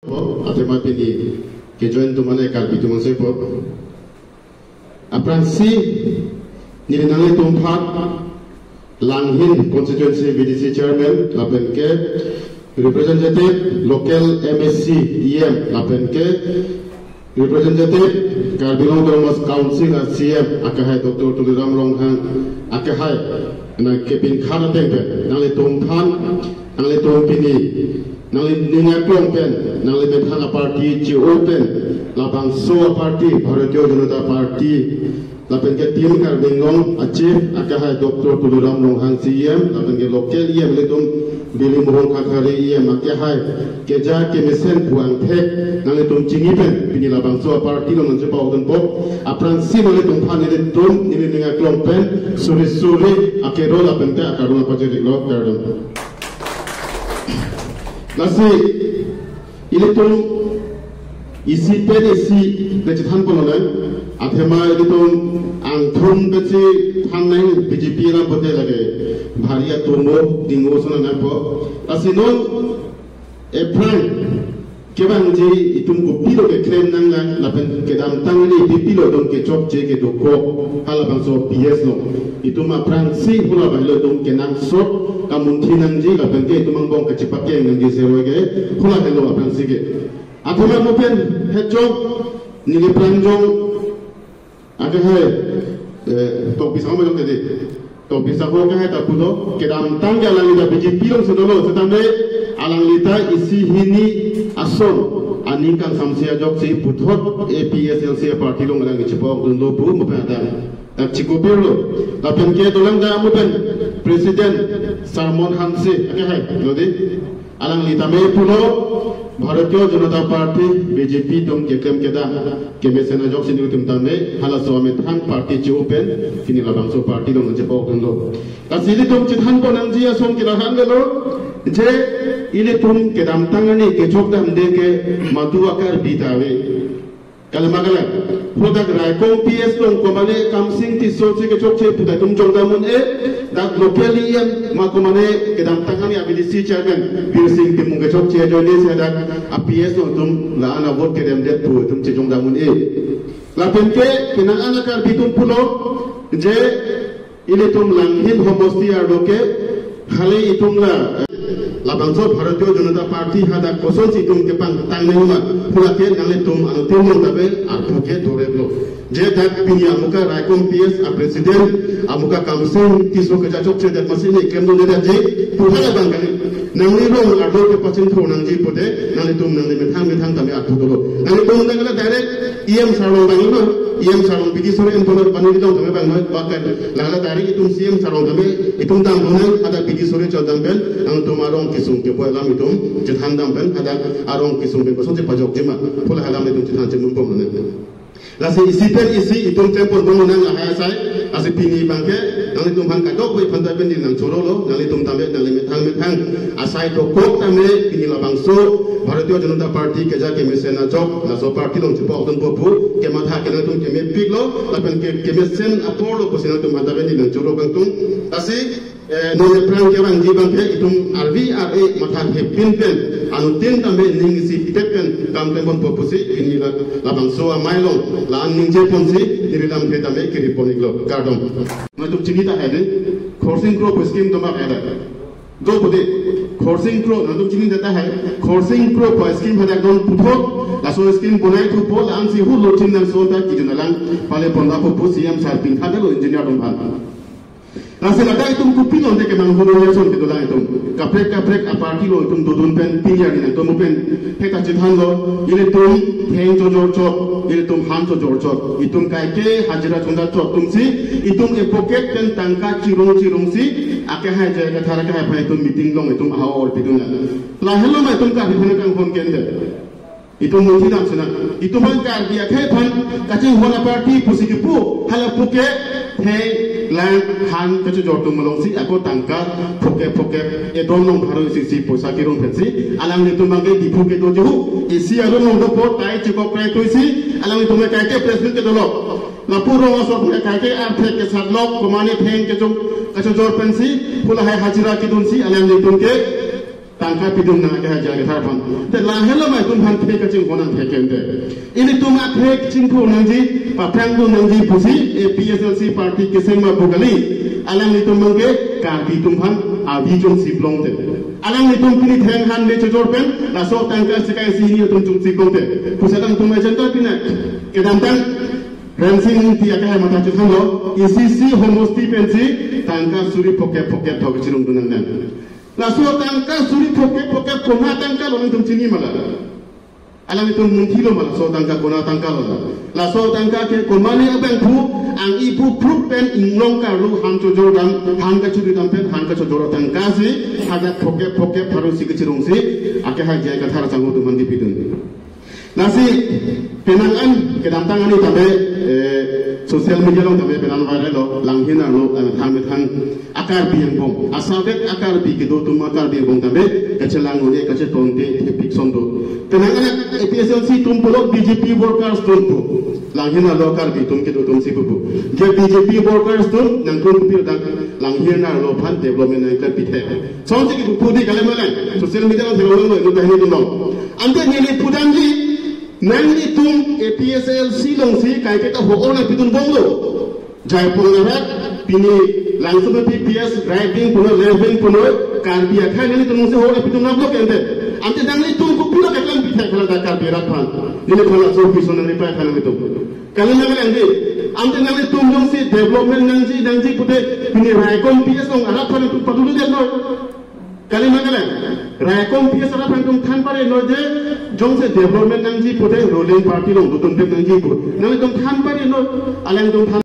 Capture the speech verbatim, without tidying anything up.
Athema pini kejoin atum mane Karbi atum ansi po. Aphrangsi neli nanglitum aphan Langhin constituency V D C chairman lapen ke representative local M A C E M lapen ke representative Karbi Anglong Autonomous Council a C E M akehai Doctor Tuliram Ronghang akehai nangkepinkhan ateng pen nanglitum aphan, nanglitum pini nangli ning aklong pen, nangli methang a-party che-o pen, labangso a-party Bharatiya Janata Party lapen ke Team Karbi Anglong a-chief akehai Doctor Tuliram Ronghang C E M lapen ke local E M ilitum Bili Mohon Khakhari E M akehai keja kemesen pu angthek nanglitum chini pen pini labangso a-party along nangchepa-okdunpo. Aphrangsi nanglitum aphan nelitum neli ning aklong pen suri suri akeroi lapen ke akardom pajir-iklo, kardom. Lasi ilitum isi pen isi le chethan ponlonang, athema ilitum angthum pensi than nang B J P alam pote lake bhari atomo dingo ason nangpo. Lasi non ephrang kevangji itum kopilo keklem nanglang lapen kedamtang arni kopilo itum kechokche kedokok halabangso P S along. Itum aphrangsi hala abang helo itum kenangsot kamunthi nangji lapen ke itum angbong kachepakeng nangji seroi ke hala helo aphrangsi ke. Athema mo pen hejok neli pranjong akehai, eh, Tokbi Saho malong tadi. Tokbi Saho akehai ta pulo, kedamtang ke alangli ta B J P alongsi dolo, setame alangli ta isi hini ason aning kangsamse ajoksi puthot A P H L C a-party along alangli chepok-okdunlo pu mo pen adang ta chikopirlo. Lapen ke dolang ta mo pen President Sarmon Hanse akehai lo di. Alangli tame pulo Bharatiya Janata Party, B J P atum keklem kedam kemesen ajoksi nelitum tame halaso amethang party che-o pen pini labangso party along nangchepa-okdunlo. Lasi ilitum chethan pon nangji ason ke la-an avelo, je ilitum kedamtang arni kechok damde ke madu a-Karbi ta ave. Kalima kalang, hadak Raikom P S along komane Kamsing Tisso si kechokche pu ta itum jongdam un-e, dak local E M ma komane kedamtang arni a-V D C chairman Birsing Timung kechokche ajoine si dak a-P S along itum la-an a-vote kedamdet pu itum chejongdam un-e. Lapen ke penang an a-Karbi atum pulo, je ilitum Langhin homosti arlo ke, hali itum la, eh, labangso Bharatiya Janata Party hadak kosonsi itum kepangtang nangma, pu lake nanglitum anuttin along tabe arpu ke doreplo. Je dak pini amuka Raikom P S a-president, amuka Kamsing Tisso kachechokche det masi ne klemdunde detji, pu halabang kali. Nangli rong arlo kepachingthur nangji pute, nanglitum nangli methang methang tame arpu dolo. Nanglitum dak la direct E M sar along vanglo, E M sar along B D C sar along enpon bani along tame vanglo, bahkan la la direct itum C E M sar along tame, itum dam lonang, hadak B D C sar chot dam pen, nangtum arong kesung keboi alam itum chethan dam pen, hadak arong kesung pen kosonsi pajokji ma, pu la alam itum chethan chemun pon lonang. Lasi isi pen isi itum klem pon lonang lahai asai, lasi pini abang ke, nanglitum aphan kadokave aphan ta pen neli nangchorolo, nanglitum tame, nangli methang methang asai dokok tame, pini labangso Bharatiya Janata Party keja kemesen ajok, laso party along chepok-okdunpo pu kematha ke nangtum kemepiklo, lapen ke kemesen aporlo pusi nangtum aphan ta pen neli nangchoro kangtung. Lasi, eh, non ephrang kevangji abang ke itum arvi ar-e matha thepin pen, anuttin tame ning isi pet pen kam klem ponpo pusi pini la, labangso amei along la-an ningje ponsi neli lamthe tame kiri pon-iklo, kardom. Nangtum chini tahai de, Khorsing Kro pu scheme atum bak ada. Do pu de, Khorsing Kro, nangtum chini tahai, Khorsing Kro pu scheme hadak don puthot, laso scheme bonai thupo, la-ansi hu lochin nangso ta kejun alang pale pon lapo pu C E M sar pinkhan lo engineer atum aphan. Lasi ladak itum kopilo ante kemang hulu ya son kedolang itum. Kaprek kaprek a-party along itum dodun pen pini arni nangtum pen heta chethanlo, ilitum theng chojor chot, ilitum han chojor chot, itum kaike hajira chonda chot atumsi, itum e-pocket pen tangka chirong chirongsi, akehai jai kathar akehai aphan itum meeting along itum ahor pidun. La helo ma itum Karbi aphan kanghon kende. Itum munthi dam sina. Itum aphan Karbi akhei aphan kachinghon a-party pusi kipu, hala puke, theng, lang, han kachojor atum alongsi ako tangka phuke phuke, edon along pharo isi isi poisa kerong pensi, alanglitum abang ke Diphu kedo jihu, isi arum along dopo, tai chikok krai tuisi, alanglitum kaike press meet kedolo. Lapu rong asor puke kaike arthek kesatlok, komane theng kechom, kachojor pensi, pu lahai hajira kedunsi, alanglitum ke, tangka pidun nang ke hajar ke tharphan. Te lahelo mai tum han the kaching honang the kente. Ilitum athe chingthu nangji, paphrang dun nangji pusi, A P H L C party keseng ma bukali, alanglitum mangke, Karbi tum han, avi chun siplong te. Alanglitum pini theng han le chojor pen, laso tangka sekai si hini atum chun siplong te. Pusi alanglitum agenda pina, kedamtang, Ramsing Ingti akehai matha chothanlo, isi si homosti pensi, tangka suri phokep phokep thok chirung dun nang nang. Laso tangka suri phokep phokep kona tangka lo nangtum chini mala. Alanglitum munthilo ma laso tangka kona tangka lo. Laso tangka ke komane abang phu, ang ipu proof pen inglong karlu han chojor dam, han kachuri dam pen, han kachojor tangka si, hajar phokep phokep haru si kachirung si, akehai jai kathar changhu tum han kepidun. Lasi, penang an, kedamtang ani tame, eh, social media along tame penang viral lo, Langhin arlo, eh, thang methang, a-Karbi angbong. Asabek a-Karbi kedo atum a-Karbi angbong tame, kachelang un'e, kachetonte, thepik son do. Penang an A P H L C atum pulo B J P workers atum pu. Langhin arlo Karbi atum kedo atum si pu pu. Je B J P workers atum, nangtum pil dang, Langhin arlo aphan development nangkepithe. Sonsi kipu pu di kali malang. Social media along theklong lo, inut tahini atum lo. Ante neli pudamji, nanglitum A P H L C alongsi kaiketa ho-or nangpidun bomlo. Jaipur arat, pini Langsomepi P S, right wing pulo, left wing pulo, Karbi akhai nanglitum alongsi ho-or nangpidun nanglo kente. Ante nanglitum kopilo keklang pithe khala da Karbi arat aphan. Neliphan laso pi son nangli pa khala nanglitum. Kali nang nangji, ante nanglitum alongsi development nangji, nangji pute, pini Raikom P S along arat aphan nangtum padulu det noi. Kali nang nang, Raikom P S arat aphan nangtum than pare noi je, jongsi development nangji pute ruling party along dotum pen nangji pu. Nanglitum than pare noi, alanglitum than